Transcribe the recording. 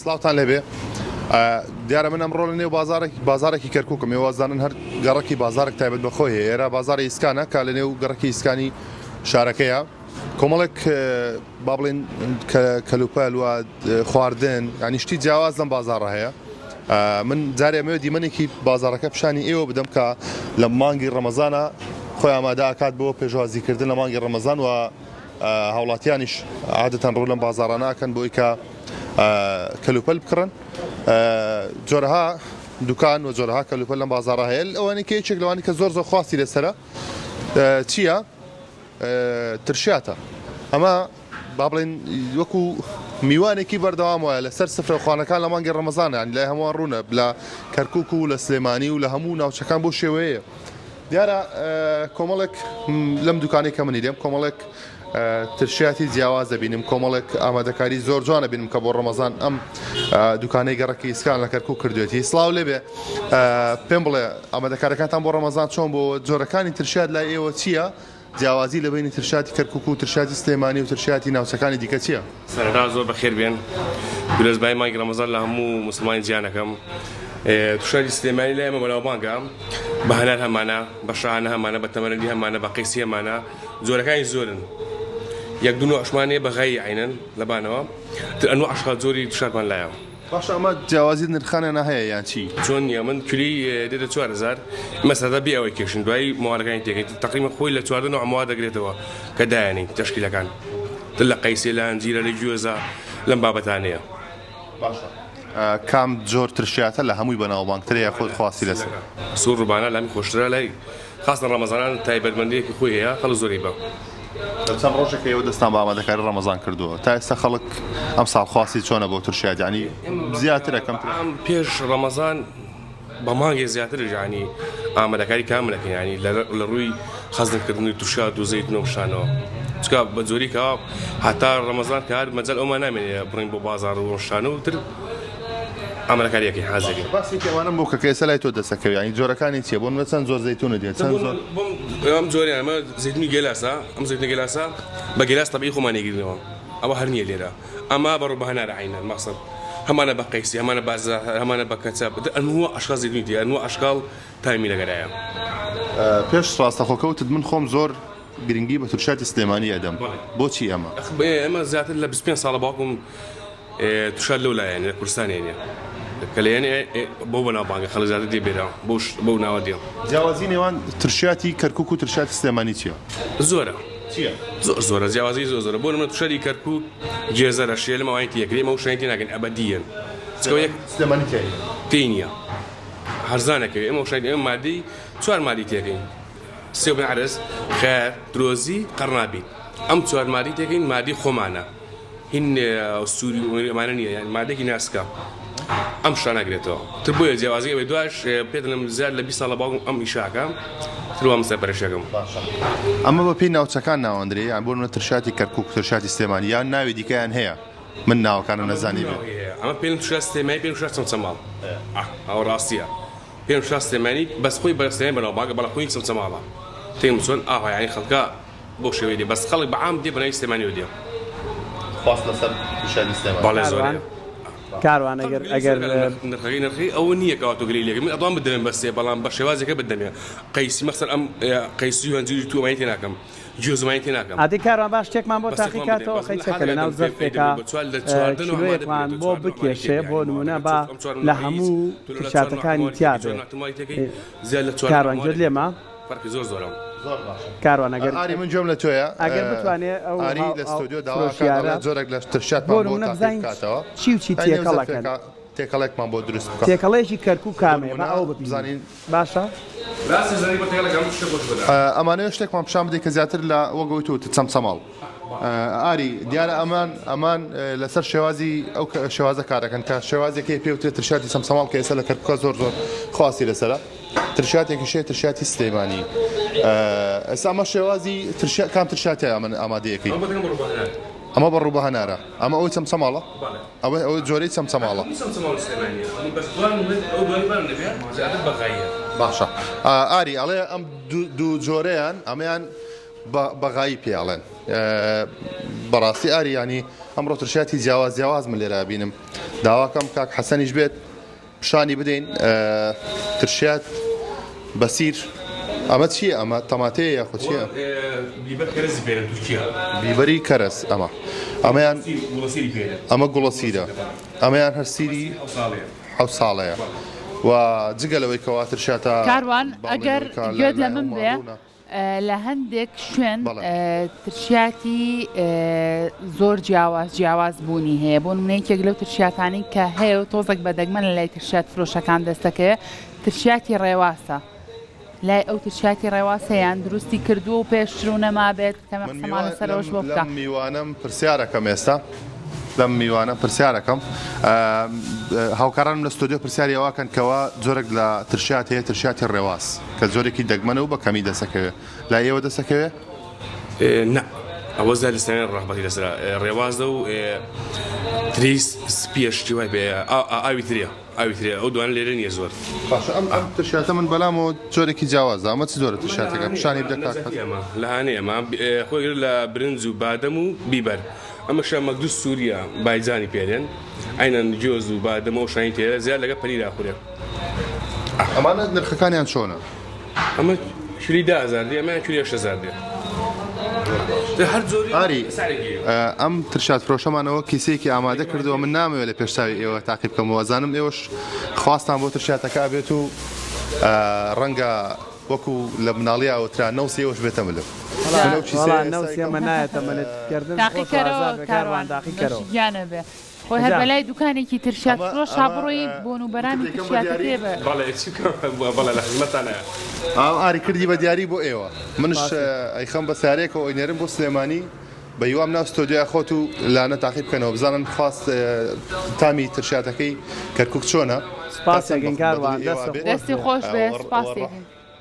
سڵاوتان لێبێ دیارە من ئەمڕۆ لە نێو بازارێک بازارێکی کەرکووکم ئێوە ئەزانن هەر گەڕەکی بازارێک تایبەت بە خۆی هەیە ئێرە بازاری ئیسکانە کە لە نێو گەڕەکی ئیسکانی شارەکەیە کۆمەڵێک با بڵێن کەلوپەل و خواردن ینی شتی جیاواز لەم بازاڕە هەیە من جارێ ئەمەوێ دیمەنێکی بازاڕەکە پیشانی ئێوە بدەم کە لە مانگی ڕەمەزانە خۆی ئامادە ئەکات بۆ پێشوازیکردن لە مانگی ڕەمەزان و هاوڵاتیانیش عادەتەن ڕوو لەم بازاڕانە ئەکەن بۆی کە کەلوپەل بکڕن جۆرەها دوکان و جۆرەها کەلوپەل لەم بازاڕە هەیە ئەوانەی کە یەکێک لەوانی کە زۆر زۆر خواستی لەسەرە چییە ترشیاتە ئەمە با بڵێن وەکو میوانێکی بەردەوام وایە لەسەر سفرە خوانەکان لە مانگی ڕەمەزانە یانی لای هەمووان ڕوونە لە کەرکک و لە سلێمانی و لە هەموو ناوچەکان بۆ شێوەیە دیارە کۆمەڵێک لەم دوکانەی کە منی لێم کۆمەڵێک ترشیاتی جیاواز دەبینم کۆمەڵێک ئامادەکاری زۆر جوانە بینم کە بۆ ڕەمەزان ئەم دوکانەی گەڕەکی ئیسکان لە کەرکک کردوێتی سڵاو لێبێ پێم بڵێ ئامادەکارەکانتان بۆ ڕەمەزان چۆن بۆ جۆرەکانی ترشیات لای ئێوە چییە؟ جیاوازی لە بەینی ترشاتی کەرکوک و ترشاتی سلێمانی و ترشاتی ناوچەکانی دیکە چییە؟ سەرەتا زۆر بەخێر بێن پیرۆزبایی مانگی ڕەمەزان لە هەموو موسڵمانی جیهان ئەکەم ترشاتی سلێمانی لای ئێمە بەناوبانگە بە هەنار هەمانە بە شاهانە هەمانە بە تەمەرەندی هەمانە بە قەیسی هەمانە جۆرەکانی زۆرن یەک دوو نوعشمان هەیە بە غایی عەینەن لەبانەوە تر ئەنواع ئەشکال جۆری ترشاتمان لایە. باشە ئەمە جیاوازی نرخانیانە هەیە یان چی؟ چۆن نیە من کلی دێتە 4000 ئمە سەرەتا بێ ئەوەی کێشن دوایی موادەکانی تێکەین تەقریبا خۆی لە 14 نوع مواد دەگرێتەوە کە دایانین تەشکیلەکان تر لە قەیسێ لە هەنجیرە لە گوێزە لەم بابەتانەیە. باشە کام جۆر ترشیاتە لە هەمووی بەناوبانگترە یاخود خواستی لەسەر؟ سوور ڕوبانە لامی خۆشترە لای خاستن ڕەمەزانان تایبەتمەندیەکی خۆی هەیە خەڵک زۆری بە. چەند ڕۆژێکە ئێوە دەستان بە ئامادەکاری ڕەمەزان کردووە تا ئێستا خەڵک ئەمساڵ خواستی چۆنە بۆ تورشیات یانی زیاترە کەمترە؟ ئەم پێش ڕەمەزان بە مانگێ زیاتر یانی ئامادەکاری کامل ئەکەین یانی لە ڕووی خەزنکردنی تورشات و زەیتون و شتانەوە چونکە بە جۆری کە هەتا ڕەمەزان کە هات مەجال ئەومان نامێنێ بڕین بۆ بازاڕ و شتانە و تر ئامادەکاریەکەی حازرین. باسێکی ئەوانەم بۆ بکە کە ئێستا لای تۆ دەست ئەکەوێ یانی جۆرەکانی چیە بۆ نمونە چەند جۆر زەیتونت هەیە چەند جۆر. ئەم جۆریان ئەمە زەیتونی گێلاسە ئەم زەیتونە گێلاسە بە گێلاس تەبیعی خۆمان ئەیگرینەوە ئەوە هەر نییە لێرە ئەمە بە ڕوو بە هەنارە عەینەن مەقسەد هەمانە بە قەیسی هەمانە بە هەمانە بە کەچەپ ئەنوا ئەشکال زەیتونی تێیە ئەنوا ئەشکال تامی لەگەرایە. پێش ڕاستەخۆ کەوتت من خۆم زۆر گرنگی بە تورشاتی سلێمانی ئەدەم بۆچی ئەمە؟ ئێمە زیاتر لە 25 ساڵە باوکم تورشات لەو لایەنە لە کوردستان هێنێ کە لە یەنێ بەو بەناوبانگە خەڵک زیاتر دێ بێرە بەو بەو ناوە دێ. جیاوازی نێوان ترشیاتی کەرکوک و ترشیاتی سلێمانی چیە؟ زۆرە چیە؟ زۆر زۆرە جیاوازی زۆر زۆرە بۆ نمونە ترشیاتی کەرکوک گێزەرە شێلم ئەوانی تێکرێ ئێمە ئەو شتانەی تێ ناکەین ئەبەدییەن چونکە یەک سلێمانی تیای نیە تێی نیە هەرزان ئەکەوێ ئێمە ئەو شتانەی ئێمە مادەی چوار مادەی تێکەین سێو بن عەرز خەیار درۆزی قەرنابیت ئەم چوار مادەی تێکەین مادەی خۆمانە هین سووری و ئەمانە نییە یان مادەێکی ناسکە ئەم شتانە ناگرێتەوە تر بۆیە جیاوازی ئەوەی دواش پێ دەڵێم زیاد لە 20 ساڵە باوکم ئەم ئیشاکە تر وام سەرپەرشتەکەم. باشە ئەمە بە پێی ناوچەکان ناوەندرێ یان بۆ نمونە ترشاتی کەرکوک ترشاتی سلێمانی یان ناوی دیکەیان هەیە من ناوەکانم نەزانی بێ. ئەمە پێ ترشات سلێمانی پێ ترشات چەمچەماڵ ئەوە ڕاستیە پێ ترشات سلێمانی بەس خۆی بە سلێمانی بەناوبانگە بەڵام خۆی چەمچەماڵە تێم چۆن ئاوا یانی خەڵکە بەو شێوەیە دێ بەس خەڵک بە عام دێ بەناوی سلێمانیەوە دێ. خواست لەسەر شاری سلێمانی. بەڵێ زۆرە. کاروان ئەگەر ئەگەر نرخەکەی نرخی ئەوە نییە کەوا تۆ گلەیی لێکەی من ئەتوانم بدەمێ بە سێ بەڵام بە شێوازێکە بدەمێ قەیسی مەخسەر ئەم قەیسی و هەنجیری تو ئەمانی تێ ناکەم گوێزمانی تێ ناکەم. ئادەی کاروان با شتێکمان بۆ بە سێ تاقی خۆم بدەمێ کاتەوە بەس من خەیچەکە حەزەکەم لەناو پێ زەرفێکا ئەیدەمێ بە چوار لە 14 نوع مادە کیلۆیەکمان بگرێتەوە بۆ 14 نوع مادەی بکێشێ تێکەی بۆ یانی نمونە مادەکە با چۆن ئەم چوار لە نوعەی هەموو تۆ لە چوار نوع ترشاتەکانی مادەی تیا تێکەی چوار بێ نوع تەمای تێکەی زیاد لە 14 نوع کاروان مادە گوێت لێمە؟ فەرقی زۆر زۆرە. زۆر باشە کاروان ئەگەر ئاری من گوێم لە تۆیە ئەگەر بتوانێ ئەو ئاری هاو لە ئەو ستۆدیۆ داوا ئەکات فرۆشیارە ئەڵێ جۆرێک لە بۆ ترشیاتمان بۆ نمونە تاقی بزانین بکاتەوە چی و چی ئەی نێو تێکەڵ ئەکەن زەرفێکا تێکەڵێکمان بۆ دروست بکا تێکەڵەیەکی کەرکوک بۆ کامەیە با نمونە ئەوە ببینین بزانین باشە. ڕاستی زانی بۆ تێکەڵێکە ئەم شتە خۆش بەدە. ئەمانەوێ شتێکمان پیشان بدەی کە زیاتر لە وەک ئەوەی تۆ وتت چەمچەماڵ ئاری دیارە ئەمان ئەمان لەسەر شێوازی ئەو شێوازە کارەکەن کە شێوازێکی پێ وترێت ترشاتی چەمچەماڵ کە ئێستا لە کەرکوکە زۆر زۆر خواستی لەسەرە ترشاتێکیش هەیە ترشاتی سلێمانی ئێستا ئەمە شێوازی ترشا کام ترشاتە ئەمن ئامادەیەکەی ئەمە بە ڕووبە هەنارە ئەمە ئەوەی چەمچەماڵە ئەوە ئەوە جۆرەی چەمچەماڵە باشە ئاری ئەڵێ ئەم دوو جۆرەیان ئەمەیان بە بەغایی پێ ئەڵێن بەڕاستی ئاری ینی ئەمڕۆ ترشاتی جیاواز جیاواز من لێرە بینم. داواکەم کاک حەسەنیش بێت پیشانی بدەین ترشیات بەسیر ئەمە چییە ئەمە تەماتەیە یاخود چییە؟ بیبەر کەرەزی پێ تورکیا بیبەری کەرەز ئەمە ئەمەیان گوڵەسیری پێ ئەمە گوڵەسیرە ئەمەیان هەر سیری حەو ساڵەیە و جگە لەوەی کەوا ترشیاتە کاروان ئەگەر گوێت لە من بێ لە هەندێک شوێن ترشیاتی زۆر جیاواز جیاواز بوونی هەیە بۆ نمونە یەکێک لەو ترشیاتانەی کە هەیە و تۆزێک بە دەگمەن لە لای ترشیات فرۆشەکان دەستەکەوێت ترشیاتی ڕێواسە لای ئەو ترشیاتی ڕێواسە یان دروستی کردووە و پێشتر و نەمابێت کەمە قسەمان لەسەرەوەش بۆ بکە. لەم میوانەم پرسیارەکەم ئێستا لەم میوانە پرسیارەکەم هاوکارانم لە ستۆدیۆ پرسیاری ئەوەکەن کەوا جۆرێک لە ترشیات هەیە ترشیاتی ڕێواس کە جۆرێکی دەگمەنە و بە کەمی دەسەکەوێ لای ئێوە دەسەکەوێ؟ نا ئەوە زیاد لە سەر ڕەغبەتی لەسەرە ڕێوازە و تریس سپیە شتی وای پێ ئاوی ترێ ئاوی ترێ ئەو دوانە لێرە نییە زۆر. باشە ئەم ئەم ترشیاتە من بەلامەوە جۆرێکی جیاوازە ئەمە چ جۆرە ترشیاتێکە پیشانی بدە کاک حەسەن. ئەمە لە هانەیە ئەمە خۆی گرت لە برنج و بادەم و بیبەر ئەمەشە مەگدوس سوریە بایجانی پێ دێن عەینەن گوێز و بادەم و ئەو شتانەی تێیە زیاد لەگەڵ پەنیر ئەخورێ. ئەمانە نرخەکانیان چۆنە؟ ئەمە کیلۆی 10000 دێ ئەمەیان کیلۆی 8000 دێ. هەر جۆری ئاری ئەم ترشات فرۆشەمانەوە کیسەیەکی ئامادە کردووە من نامەوێت لە پێش چاوی ئێوە تاقی بکەمەوە ئەزانم ئێوەش خواستان بۆ ترشاتەکە ئەبێت و ڕەنگە وەکو لە مناڵیا وترا نەوسی ئێوەش بێتە ملم من ئەو کیسەیە وەڵا ئێستا نەوسی یکەم ئەمە نایەتە ملت گەردن خۆش و تاقیکەرەوە ئازاد بێ کاروان کاروان تاقیکەرەوە. نۆشی گیانە بێ. خۆی هەر جا. بەلای دوکانێکی ترشیات ئەمە فرۆشا ئەمە بڕۆی بۆن و بەرامی وتت یەکەم بە ترشیاتت دیاری لێ بە. بەڵێ چی بکەم بەڵێ لە خزمەتتانایە. ئام ئاری کردی بە دیاری بۆ ئێوە منش سپاسی. ئەیخەم بە سارێکەوە ئەینێرم بۆ سلێمانی بە هیوام ناو ستۆدیۆی خۆت و لانە تاقی بکەنەوە بزانن خواست تامی ترشیاتەکەی کەرکوک چۆنە سپاسی تا چەند ئەکەین بە کاروان دڵی ئێوە دەستت بێت خۆش دەستی بێ. خۆش بێ وە سوپاسی ڕە ئەکەین.